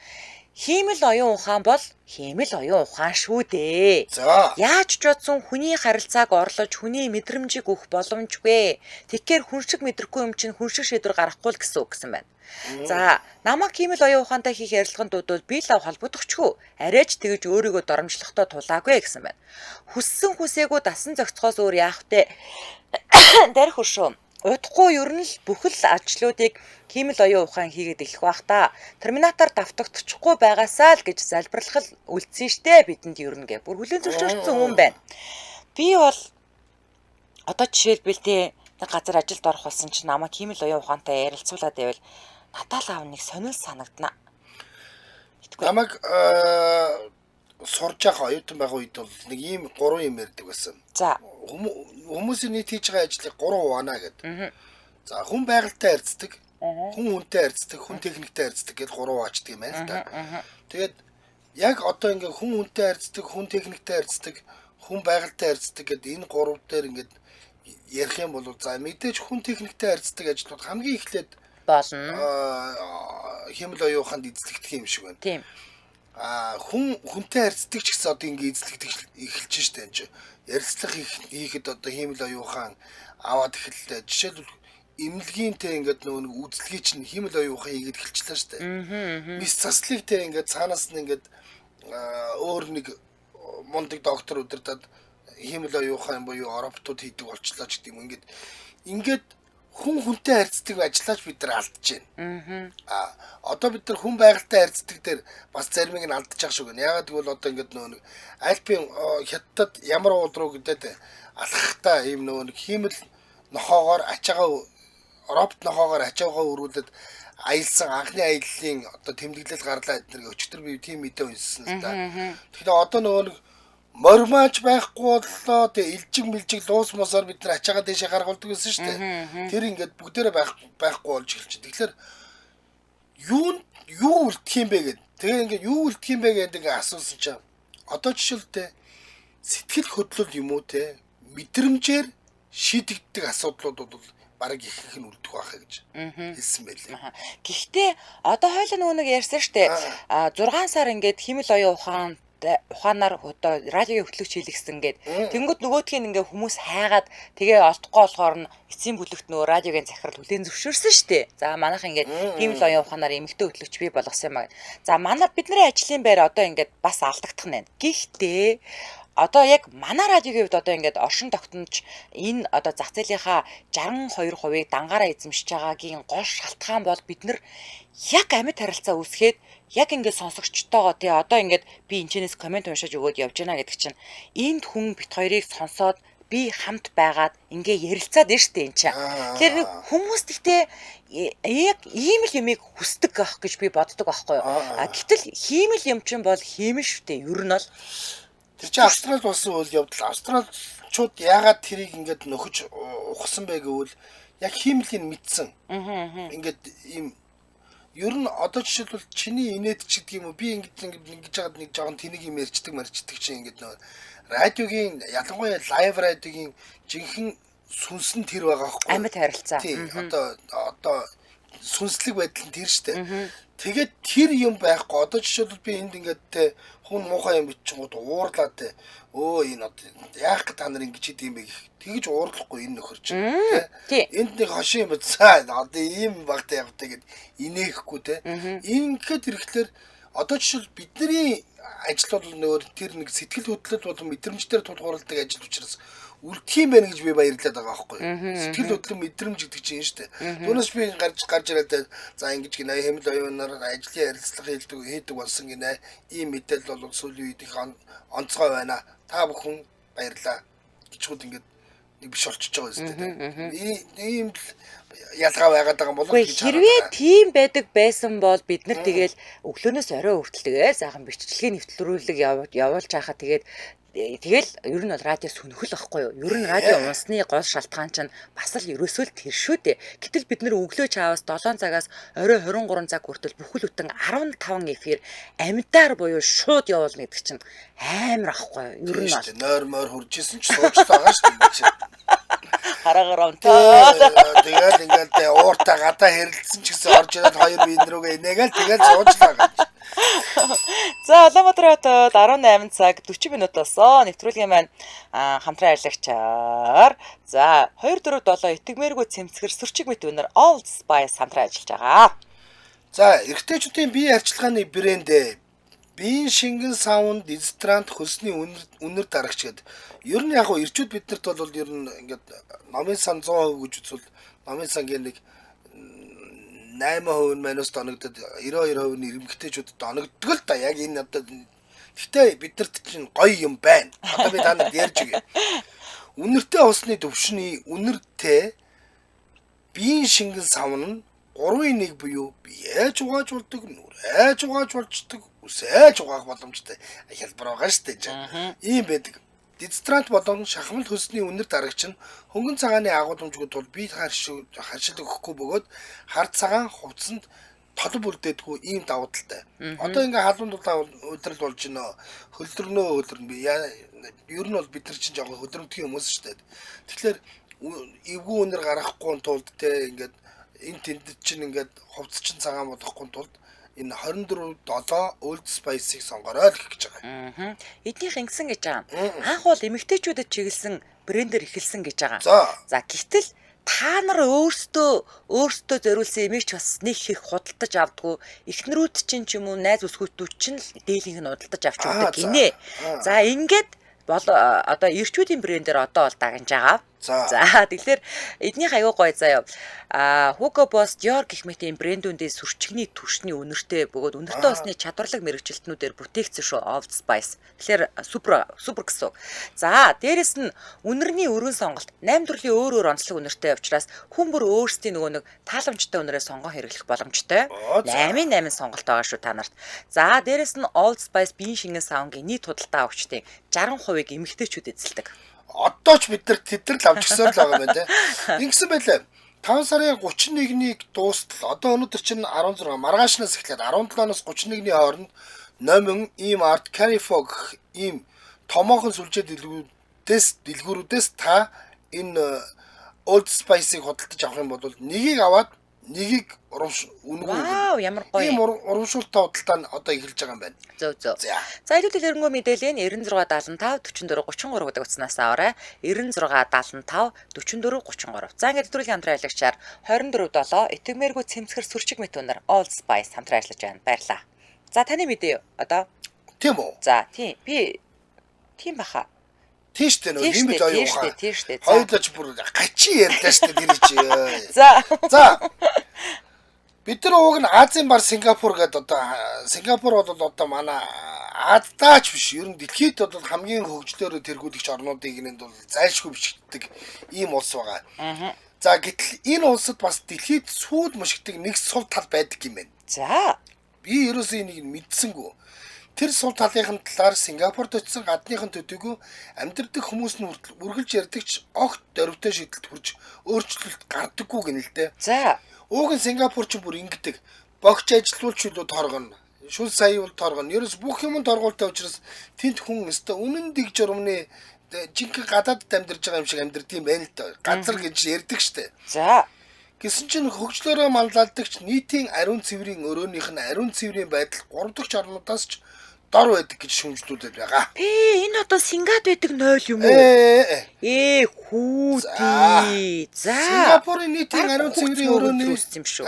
хиймэл оюун ухаан бол хиймэл оюун ухаан шүү дээ. За. Яаж ч бодсон хүний харилцааг орлож хүний мэдрэмжийг өгөх боломжгүй. Тэгэхээр хүн шиг мэдрэхгүй юм чинь хүн шиг шийдвэр гаргахгүй л гэсэн үг гэсэн байна. За намайг хиймэл оюун ухаантай хийх ярилцлаганд дуудвал би л ав холбогдохчгүй. Арайч тэгж өөрийгөө доромжлохдоо тулаагүй гэсэн байна. Хүссэн хүсээгүй дасан зохицохоос өөр яах вэ? Дарих өршөө. Удахгүй ер нь л бүхэл ажлуудыг хиймэл оюун ухаан хийгээд эхлэх бах та. Терминатор давтагдчихгүй байгаасаа л гэж залбирлах л үлдсэн штэ бидэнд ер нь гэ. Бүр хүлээн зөвшөөрсөн хүн байна. Би бол одоо жишээлбэл те нэг газар ажилд орох болсон чинь намайг хиймэл оюун ухаантай ярилцуулаад байвал надад л аав нэг сонир санагдана. Намайг сурж байгаа оюутан байгаа үед бол нэг ийм гурван юм ярьдаг байсан. За. Хүмүүсийн нийт хийж байгаа ажлыг 3 хуваана гэдэг. За хүн байгальтай харьцдаг, хүн хүнтэй харьцдаг, хүн техниктэй харьцдаг гэдээ 3 хуваачдаг юм байна л да. Тэгээд яг одоо ингээ хүн хүнтэй харьцдаг, хүн техниктэй харьцдаг, хүн байгальтай харьцдаг гэдэг энэ гурав дээр ингээд ярих юм бол за мэдээж хүн техниктэй харьцдаг ажлууд хамгийн эхлээд болно. Хиймэл оюун ухаанд эзлэгдэх юм шиг байна. Тийм. А хүн хүнтэй харьцдаг ч гэсэн одоо ингээ эзлэгдэх эхэлж штэ энэ чинь. Ярилцлага хийхэд одоо хиймэл оюун ухаан аваад эхэллээ. Жишээлбэл эмнэлгийн те ингээд нөгөө нэг үзлэгийг чинь хиймэл оюун ухаан хийгээд эхэлчлээ штэ. Мис заслыг те ингээд цаанаас нь ингээд өөр нэг мундаг доктор удирдаад хиймэл оюухан юм буюу роботууд хийдэг болчлаа ч гэдэг юм. Ингээд хүн хүнтэй харьцдаг ажиллаач бид нар алдаж байна. Одоо бид нар хүн байгальтай харьцдаг дээр бас заримыг нь алдчих шиг байна. Яагаад гэвэл одоо ингээд нөгөө нэг Альпийн хятадд ямар уул руу гэдэг алхахтаа ийм нөгөө нэг хиймэл нохоогоор ачаагаа робот нохоогоор ачаагаа өрүүлээд аялсан анхны аяллаа одоо тэмдэглэл гарлаа эднэр өчтөр би тийм мэдээ уншсан л да. Тэгэхээр одоо нөгөө нэг мормаач байхгүй боллоо. Тэгээ илжиг мэлжиг луус мосоор бид нар ачаагаа дэшээ гаргуулдаг гэсэн шүү дээ. Тэр ингээд бүгдээрээ байхгүй болж эхэлж байна. Тэгэхээр юу үлдэх юм бэ гэд. Тэгээ ингээд юу үлдэх юм бэ гэдэг ингээд асуусан чинь одоо жишээлбэл сэтгэл хөдлөл юм уу те мэдрэмжээр шийдэгддэг асуудлууд бол бараг ихэнх нь үлдэх байхаа гэж хэлсэн байлээ. Гэхдээ одоо хойлоо нөгөө нэг ярьсан шүү дээ. 6 сар ингээд хиймэл оюун ухаан ухаанаар одоо радиогийн хөтлөгч хийлгэсэн гээд тэнгүүд нөгөөдхийн ингээ хүмүүс хайгаад тэгээ олдохгүй болохоор нь эцсийн бүлэгт нөгөө радиогийн захирал хүлээн зөвшөөрсөн шүү дээ. За манайх ингээд хиймэл оюун ухаанаар эмэгтэй хөтлөгч бий болгосон юм аа. За манай бидний ажлын байр одоо ингээд бас алдагдах нь байна. Гэхдээ одоо яг манай радиогийн хувьд одоо ингээд оршин тогтнож энэ одоо зах зээлийнхаа 62%-ийг дангаараа эзэмшиж байгаагийн гол шалтгаан бол бид нар яг амьд харилцаа үүсгээд яг ингээд сонсогчтойгоо тий одоо ингээд би энэчнээс комент уншиж өгөөд явж байна гэдэг чинь энд хүн бит хоёрыг сонсоод би хамт байгаад ингээ ярилцаад байна шүү дээ эн чинь. Тэгэхээр нэг хүмүүс тэгтээ яг ийм л юмыг хүсдэг байх гэж би боддог байхгүй юу. А гэтэл хиймэл юм чинь бол хиймэл шүү дээ. Ер нь бол тэр чинь Австралид болсон үйл явдал. Австралчууд яагаад тэрийг ингээд нөхөж ухсан бэ гэвэл яг хиймлийг мэдсэн. Ингээд ийм ер нь одоо жишээлбэл чиний инээд ч гэдэг юм уу би ингээд ингэж жагаад нэг жоохон тэнэг юм ярьчдаг марчдаг чинь ингээд нөө радиогийн ялангуяа лайв радиогийн жинхэнэ сүнс нь тэр байгаа байхгүй. Амьд харилцаа. Тийм одоо сүнслэг байдал нь тэр штэ. Тэгээд тэр юм байхгүй. Одоо жишээлбэл би энд ингээд те хүн муухай юм бичингууд уурлаа те. Өө энэ одоо яах гэж та нар ингэж идэм юм бэ гэх. Тэгж уурлахгүй энэ нөхөр чинь те. Энд нэг хошин юм бацаа. Одоо ийм багтаа явтай гэд инээхгүй те. Ингээд ирэхлээр одоо жишээл бидний ажил бол нөгөө тэр нэг сэтгэл хөдлөл болон мэдрэмжээр тулгуурладаг ажил учраас үлдэх юм байна гэж би баярлаад байгаа байхгүй. Сэтгэл хөдлөл мэдрэмж гэдэг чинь шүү дээ. Түүнээс би гарч ирээд за ингэж гинэ хэмэл оюунаар ажлын ярилцлага хийдэг болсон гинэ. Ийм мэдээлэл бол сүүлийн үед их онцгой байна. Та бүхэн баярлаа гэж хүүд ингээд нэг биш болчихж байгаа юм шүү дээ. Ийм л ялгаа байгаад байгаа юм болов гэж хараад. Хэрвээ тийм байдаг байсан бол бид нар тэгэл өглөөнөөс орой хүртэл тэгэл сайхан бичлэгийн нэвтрүүлэг явуулж байхад тэгээд тэгэл ер нь бол радио сөнхөл байхгүй юу? Ер нь радио унсны гол шалтгаан чинь бас л ерөөсөө л тэр шүү дээ. Гэтэл бид нэр өглөө чаавас 7 цагаас орой 23 цаг хүртэл бүхэл бүтэн 15 эфир амьдаар буюу шууд явуулна гэдэг чинь амар ахгүй юу? Ер нь бол нойр мойр хурж исэн ч сууж байгаа шүү дээ. Хараагаар унтаа. Тэгэл ингээл тэ ууртаа гадаа хэрэлдсэн ч гэсэн орж ирээд хоёр биен рүүгээ инээгээл тэгэл сууж л байгаа. За Улаанбаатар хотод 18 цаг 40 минут болсон. Нэвтрүүлгийн маань хамтран ажиллагчаар за 247 итгэмээргүй цэмцгэр сөрчиг мэт өнөр Old Spice хамтран ажиллаж байгаа. За эрэгтэйчүүдийн бие арчилгааны брэнд биеийн шингэн саунд дезодорант хөлсний үнэр дарагч гэдэг. Ер нь яг гоо ирчүүд биднэрт бол ер нь ингээд номын сан 100% гэж үзвэл номын сангийн нэг 8% нь манус доногдод 92% нь эрэмгтэйчүүдэд доногддог л да. Яг энэ одоо гэхдээ биднэрт чинь гоё юм байна. Одоо би та нарт ярьж өгье. Үнэртэй усны төвшний үнэртэй биеийн шингэн савн нь 3-1 буюу биеэж угааж болдог, нүрээж угааж болчдөг, үсээж угаах боломжтой хялбар байгаа шүү дээ. Ийм байдаг. Дезодорант болон шахмал хөлсний үнэр дарагч нь хөнгөн цагааны агуулмжгүй тул бие харшил өгөхгүй бөгөөд хар цагаан хувцсанд толб үлдээдэггүй ийм давуу талтай. Одоо ингээ халуун дулаан өдрөл болж гинөө хөлдрөнөө хөлдрөн би ер нь бол бид нар чинь жоохон хөдрөмтгий хүмүүс шүү дээ. Тэгэхээр эвгүй үнэр гаргахгүй тулд те ингээд энэ тэнд чинь ингээд хувцс чинь цагаан болохгүй тулд энэ 24/7 Old Spice-ыг сонгорой л гэж байгаа. Эднийх ингэсэн гэж байгаа. Анх бол эмэгтэйчүүдэд чиглэсэн брендэр эхэлсэн гэж байгаа. За гэтэл Та нар өөрсдөө өөрсдөө зориулсан имийг ч бас нэг их худалдаж авдггүй. Эхнэрүүд чинь ч юм уу найз өсгүүтүүд чинь л дийлэнх нь худалдаж авч өгдөг гинэ. За ингээд бол одоо эрчүүдийн брендээр одоо бол дагнаж байгаа. За тэгэхээр эднийх аюу гоё заяа. А Hugo Boss, Dior гэх мэт ийм брэндүүдийн сүрчгний түвшний үнэртэй бөгөөд үнэртэй усны чадварлаг мэрэгжилтнүүдээр бүтээгдсэн шүү Old Spice. Тэгэхээр супер супер гэсэн үг. За дээрэс нь үнэрний өргөн сонголт 8 төрлийн өөр өөр онцлог үнэртэй учраас хүн бүр өөрсдийн нөгөө нэг тааламжтай үнэрээ сонгон хэрэглэх боломжтой. 8-ын 8 сонголт байгаа шүү та нарт. За дээрэс нь Old Spice биеийн шингэн савнгийн нийт худалдаа авагчдын 60%-ыг эмэгтэйчүүд эзэлдэг. Одоо ч бид нар тэд нар л авчихсаар л байгаа юм байна те. Ингэсэн байлаа. 5 сарын 31-нийг дуустал одоо өнөөдөр чинь 16 маргаашнаас эхлээд 17-оос 31-ний хооронд Номин, E-Mart, Carrefour гэх ийм томоохон сүлжээ дэлгүүрүүдээс та энэ Old Spice-ыг худалдаж авах юм бол нэгийг аваад нэгийг урамш үнэгүй. Вау, ямар гоё. Ийм урамшуултаа худалдаа нь одоо эхэлж байгаа юм байна. Зөв зөв. За илүү дэлгэрэнгүй мэдээлэл нь 96 75 44 33 гэдэг утаснаас аваарай. 96 75 44 33. За ингээд нэвтрүүлгийн хамтран ажиллагчаар 24 7 итгэмээргүй цэмцгэр сүрчиг мэт үнэр Old Spice хамтран ажиллаж байна. Баярлалаа. За таны мэдээ юу? Одоо. Тийм үү? За тийм. Би тийм баха. Тийм шүү дээ нөө юм бил оюу хаа. Тийм шүү дээ. Хоёулаа ч бүр гачи ярьлаа шүү дээ тэр чи. За. За. Бид нар уг нь Азийн бар Сингапур гэдэг одоо Сингапур бол одоо манай Аздаач биш. Ер нь дэлхийд бол хамгийн хөгжлөөрөө тэргүүлэгч орнуудын нэгэнд бол зайлшгүй бичигддэг ийм улс байгаа. Аа. За гэтэл энэ улсад бас дэлхийд сүйд мушигдаг нэг сул тал байдаг юм байна. За. Би ерөөсөө энийг мэдсэнгүү. Тэр сул талынхын талаар Сингапурт очисон гадныхан төдийгүй амьдардаг хүмүүс нь хүртэл үргэлж ярьдаг ч огт дөрвтэй шийдэлд хүрч өөрчлөлт гардаггүй гэнэ л дээ. За. Ууг нь Сингапур ч бүр ингэдэг. Богч ажилуулч үлээ торгоно. Шүл сая бол торгоно. Ерөөс бүх юм торгуултай учраас тэнд хүн өстө үнэн дэг журмны жинхэнэ гадаадд амьдарч байгаа юм шиг амьдард юм байна л доо. Газар гэж ярьдаг штэ. За. Гэсэн чинь хөгжлөөрөө манлайлдагч нийтийн ариун цэврийн өрөөнийх нь ариун цэврийн байдал 3 дахь орнуудаас ч дор байдаг гэж шүүмжлүүлээд байгаа. Пи энэ одоо Сингад байдаг 0 юм уу? Ээ хүүти. За. Сингапурын нийтийн ариун цэврийн өрөөний үүссэн юм шүү.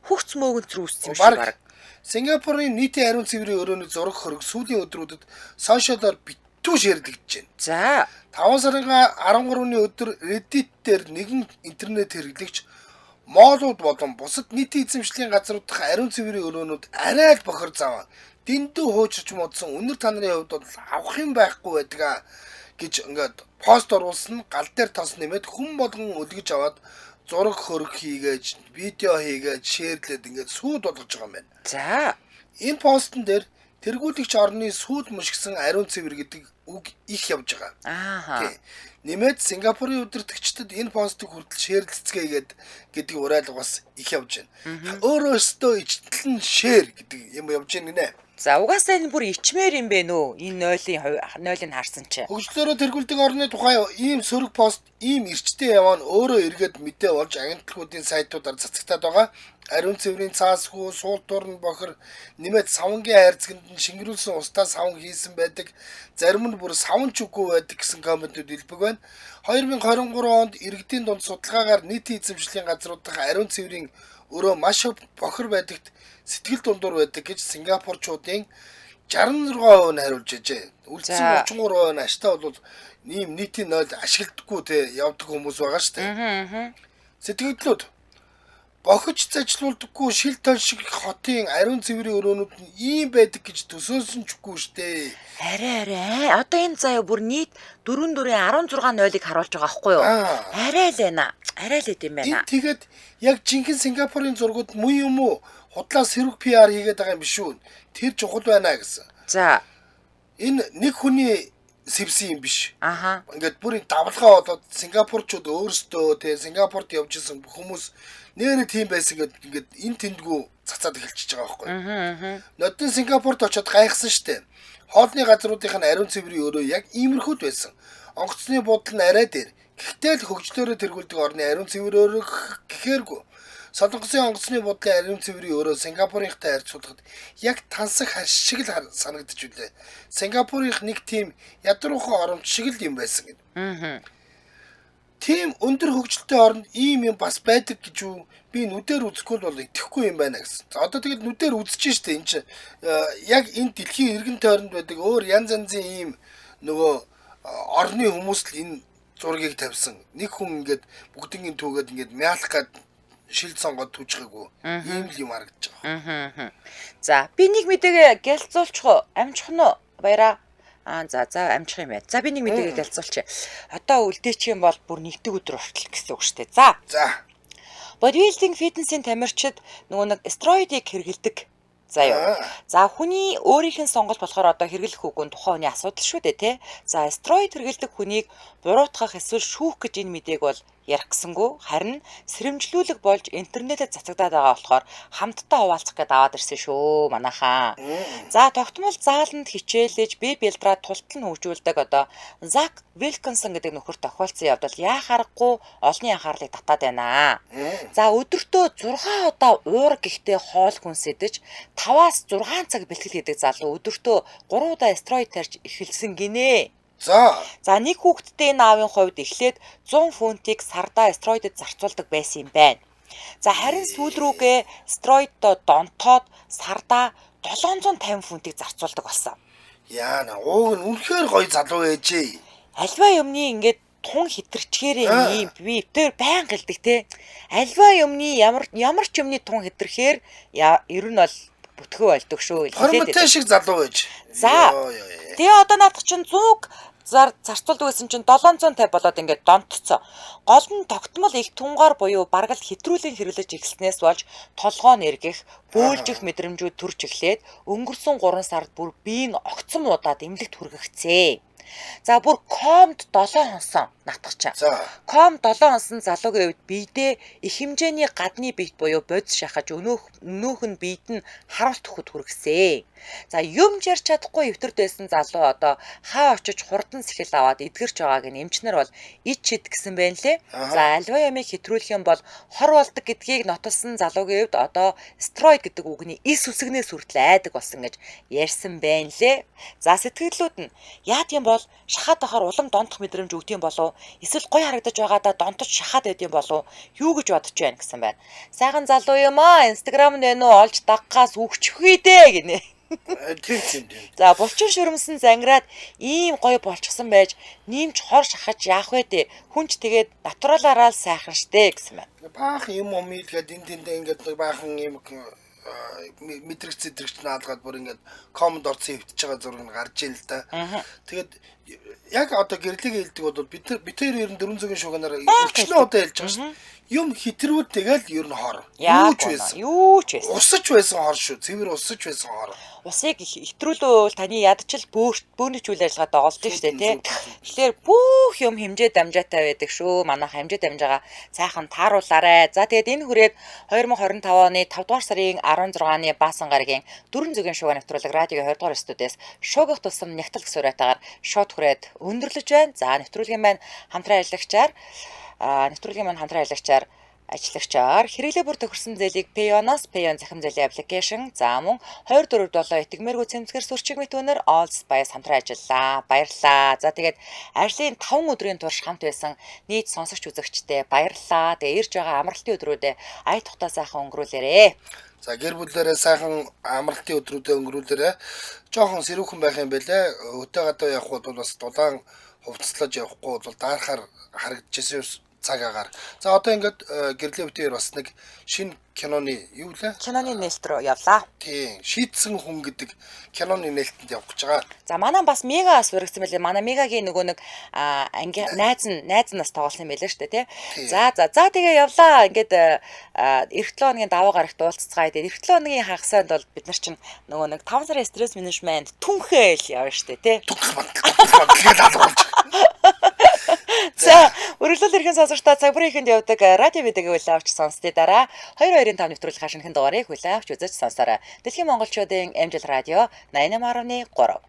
Хөгц мөөгөнцөр үүссэн юм шүү баг. Сингапурын нийтийн ариун цэврийн өрөөний зураг хөрөг сүүлийн өдрүүдэд сошиалоор битүү шеэрлэгдэж байна. За. 5 сарын 13-ны өдөр Reddit дээр нэгэн интернет хэрэглэгч молууд болон бусад нийтийн эзэмшлийн газрууд дахь ариун цэврийн өрөөнүүд арай л бохир заваа. Дэндүү хуучирч модсон үнэр та нарын хувьд бол авах юм байхгүй байдаг гэж ингээд пост оруулсан гал дээр тос нэмээд хүн болгон өлгөж аваад зураг хөрөг хийгээд видео хийгээд шеэрлээд ингээд сүйд болгож байгаа юм байна. За. Энэ постн дээр тэргүүлэгч орны сүйд мушгисан ариун цэвэр гэдэг үг их явж байгаа. Аа. Нэмээд Сингапурын удирдагчдад энэ постыг хүртэл шеэрлэцгээе гэдэг уриалга бас их явж байна. Өөрөө өстөө ичтэл нь шеэр гэдэг юм явж байна гинэ. За угаасаа энэ бүр ичмээр юм бэ нөө. Энэ 0-ын 0-ыг харсан чи. Хөгжлөөрөө тэргүүлдэг орны тухай ийм сөрөг пост, ийм эрчтэй яваа нь өөрөө эргээд мэдээ болж агентлагуудын сайтуудаар цацагтаад байгаа. Ариун цэврийн цаасгүй, суул туурн бохир, нэмээд савнгийн хайрцагт нь шингэрүүлсэн устдаа савн хийсэн байдаг. Зарим нь бүр савн ч үгүй байдаг гэсэн комментүүд илбэг байна. 2023 онд иргэдийн дунд судалгаагаар нийтийн эзэмшлийн газрууд дахь ариун цэврийн өрөө маш бохир байдагт сэтгэл дундуур байдаг гэж Сингапурчуудын 66% нь хариулж байжээ. Үлдсэн 33% нь аштай бол ийм нийтийн 0 ашигладаггүй те явдаг хүмүүс байгаа шүү дээ. Сэтгэгдлүүд бохиж зажлуулдаггүй шил тол шиг хотын ариун цэврийн өрөөнүүд нь ийм байдаг гэж төсөөлсөн ч үгүй шүү дээ. Арай арай. Одоо энэ заяа бүр нийт 4 4-ийн 16 0-ыг харуулж байгаа байхгүй юу? Арай л байна. Арай л идэм байна. Энэ тэгээд яг жинхэнэ Сингапурын зургууд мөн юм уу? Худлаа сэрэг PR хийгээд байгаа юм биш үү? Тэр чухал байна гэсэн. За. Энэ нэг хүний сэвсэн юм биш. Аха. Ингээд бүр давлгаа болоод Сингапурчууд өөрсдөө те Сингапурт явж исэн хүмүүс нэрээ тийм байсан гэд ингээд эн тэндгүү цацаад эхэлчихэж байгаа байхгүй. Нодон Сингапурт очиод гайхсан штэ. Хоолны газруудынх нь ариун цэврийн өрөө яг иймэрхүүд байсан. Онгоцны буудал нь арай дээр. Гэхдээ л хөгжлөөрөө тэргүүлдэг орны ариун цэвэр өрөө гэхээргүй. Солонгосын онгоцны буудлын ариун цэврийн өрөө Сингапурынхтай харьцуулахад яг тансаг харш шиг л санагдаж үлээ. Сингапурынх нэг тийм ядруухан оромж шиг л юм байсан гэдэг. Тийм өндөр хөгжилтэй оронд ийм юм бас байдаг гэж юу би нүдээр үзэхгүй бол итгэхгүй юм байна гэсэн. За одоо тэгэл нүдээр үзэж штэ энэ чинь яг энэ дэлхийн эргэн тойронд байдаг өөр янз янзын ийм нөгөө орны хүмүүс л энэ зургийг тавьсан. Нэг хүн ингээд бүгднийг түүгээд ингээд мяалах гад шил сонгоод түүжихээгүй. Ийм л юм харагдаж байгаа. За би нэг мэдээгээ гялцуулчих уу? Амжих нь уу? Баяраа. Аа за за амжих юм байна. За би нэг мэдээгээ гялцуулчих. Одоо үлдээчих юм бол бүр нэгдэг өдөр хүртэл гэсэн үг шүү дээ. За. За. Бодибилдинг фитнесийн тамирчид нөгөө нэг стероидыг хэрэглэдэг. За юу. За хүний өөрийнх нь сонголт болохоор одоо хэрэглэх үгүй нь тухайн хүний асуудал шүү дээ, тэ. За стероид хэрэглэдэг хүнийг буруутгах эсвэл шүүх гэж энэ мэдээг бол ярих гэсэнгүү. Харин сэрэмжлүүлэг болж интернетэд цацагдаад байгаа болохоор хамтдаа хуваалцах гээд аваад ирсэн шүү манайхаа. За тогтмол зааланд хичээлж бие бэлдраа тултал нь хөгжүүлдэг одоо Зак Вилкинсон гэдэг нөхөр тохиолдсон явдал яах аргагүй олонний анхаарлыг татаад байна. За өдөртөө 6 удаа уур гихтээ хоол хүнс идэж 5-аас 6 цаг бэлтгэл хийдэг залуу өдөртөө 3 удаа стероид тарьж эхэлсэн гинэ. За. За нэг хүүхэдтэй энэ аавын хувьд эхлээд 100 фунтыг сардаа стероидод зарцуулдаг байсан юм байна. За харин сүүл рүүгээ стероиддоо донтоод сардаа 750 фунтыг зарцуулдаг болсон. Яана ууг нь үнэхээр гоё залуу ээжээ. Альва юмны ингээд тун хитэрчгээрээ ийм би тэр байн гэлдэг те. Альва юмны ямар ч юмны тун хитэрхээр ер нь бол бүтгөө болдог шүү. Хормтой шиг залуу ээж. За. Тэгээ одоо наадах чинь 100 зарцуулдаг байсан чинь 750 болоод ингээд донтцоо. Гол нь тогтмол их тунгаар буюу бараг л хэтрүүлэн хэрэглэж эхэлснээс болж толгоо нэргэх, бөөлжих мэдрэмжүүд төрж эхлээд өнгөрсөн 3 сард бүр бие нь огцом удаад эмнэлэгт хүргэгцээ. За бүр комд 7 хонсон натах чаа. Ком 7 хонсон залуугийн хувьд биедээ их хэмжээний гадны биет буюу бодис шахаж өнөөх нь биед нь харуулт өгөхөд хүргэсэ. За юм ярьж чадахгүй эвтэрт байсан залуу одоо хаа очиж хурдан сэхэл аваад эдгэрч байгааг нь эмчнэр бол ич чид гэсэн байна лээ. За альва ямыг хэтрүүлэх юм бол хор болдог гэдгийг нотолсон залуугийн хувьд одоо стероид гэдэг үгний эс үсгнээс хүртэл айдаг болсон гэж ярьсан байна лээ. За сэтгэлдлүүд нь яад юм бол шахаад байхаар улам донтох мэдрэмж өгдөг юм болов эсвэл гоё харагдаж байгаадаа донтож шахаад байд юм болов юу гэж бодож байна гэсэн байна. Сайхан залуу юм аа, Instagram нэ нүү олж даггаас үгчихвээ дээ гинэ. Тийм тийм тийм. За булчин шүрмсэн зангираад ийм гоё болчихсон байж ниймч хор шахаж яах вэ дээ. Хүн ч тэгээд натуралаараа л сайхан штэ гэсэн байна. Баахан юм ум илгээд энэ тэндээ ингээд нэг баахан юм мэдрэгч зэдрэгч наалгаад бүр ингээд команд орцсон хөвтөж байгаа зураг нь гарч ийн л да. Тэгээд яг одоо гэрлийг хэлдэг бол бид тэр 94 цагийн шуганаар өчнөө удаа хэлж байгаа шүү. Юм хэтрүүл тэгэл ер нь хор. Юу ч байсан. Юу ч байсан. Усаж байсан хор шүү. Цэвэр усаж байсан хор. Усыг хэтрүүлвэл таны ядчил бөөнөч үйл ажиллагаа доголдсон шүү дээ, тий. Тэгэхээр бүх юм хэмжээ дамжаатай байдаг шүү. Манайх хэмжээ дамжаага сайхан тааруулаарай. За тэгээд энэ хүрээд 2025 оны 5 дугаар сарын 16-ны Баасан гарагийн 4 зүгийн шугаа нэвтрүүлэг радиогийн 20 дугаар студиэс шуугих тусам нягтал гэсэн уриатаагаар шууд хүрээд өндөрлөж байна. За нэвтрүүлгийн маань хамтран ажиллагчаар ажиллагчаар хэрэглээ бүр тохирсон зээлийг Payon-оос Payon захим зээлийн аппликейшн за мөн 247 итгэмээргүй цэмцгэр сүрчиг мэт өнөр All Spice хамтран ажиллаа. Баярлалаа. За тэгээд ажлын 5 өдрийн турш хамт байсан нийт сонсогч үзэгчдээ баярлалаа. Тэгээд ирж байгаа амралтын өдрүүдэд ая тухтаа сайхан өнгөрүүлээрэ. За гэр бүлээрээ сайхан амралтын өдрүүдэд өнгөрүүлээрэ. Жохон сэрүүхэн байх юм байлээ. Өдөө гадаа явах бол бас дулаан хувцаслаж явахгүй бол даарахаар харагдчихсэн цаг агаар. За одоо ингээд гэрлийн битээр бас нэг шинэ киноны юу лээ? Киноны нээлт рүү явлаа. Тийм, шийдсэн хүн гэдэг киноны нээлтэнд явах гэж байгаа. За манай бас Мега бас үргэсэн байлээ. Манай Мегагийн нөгөө нэг анги найз нь бас тоглосон юм байлээ шүү дээ, тий. За за за тэгээ явлаа. Ингээд эх 7 хоногийн даваа гарагт уулзцгаая. Тэгээ эх 7 хоногийн хагасанд бол бид нар чинь нөгөө нэг 5 сарын стресс менежмент түнхэл явна шүү дээ, тий. Түнх бантал алгуулж. За үргэлжлэл эрхэн сонсогчдоо цаг бүрийн ихэнд явдаг радио видеог хүлээн авч сонссны дараа 2-2-5 нэвтрүүлгийн шинэхэн дугаарыг хүлээн авч үзэж сонсоорой. Дэлхийн монголчуудын MJL радио 88.3.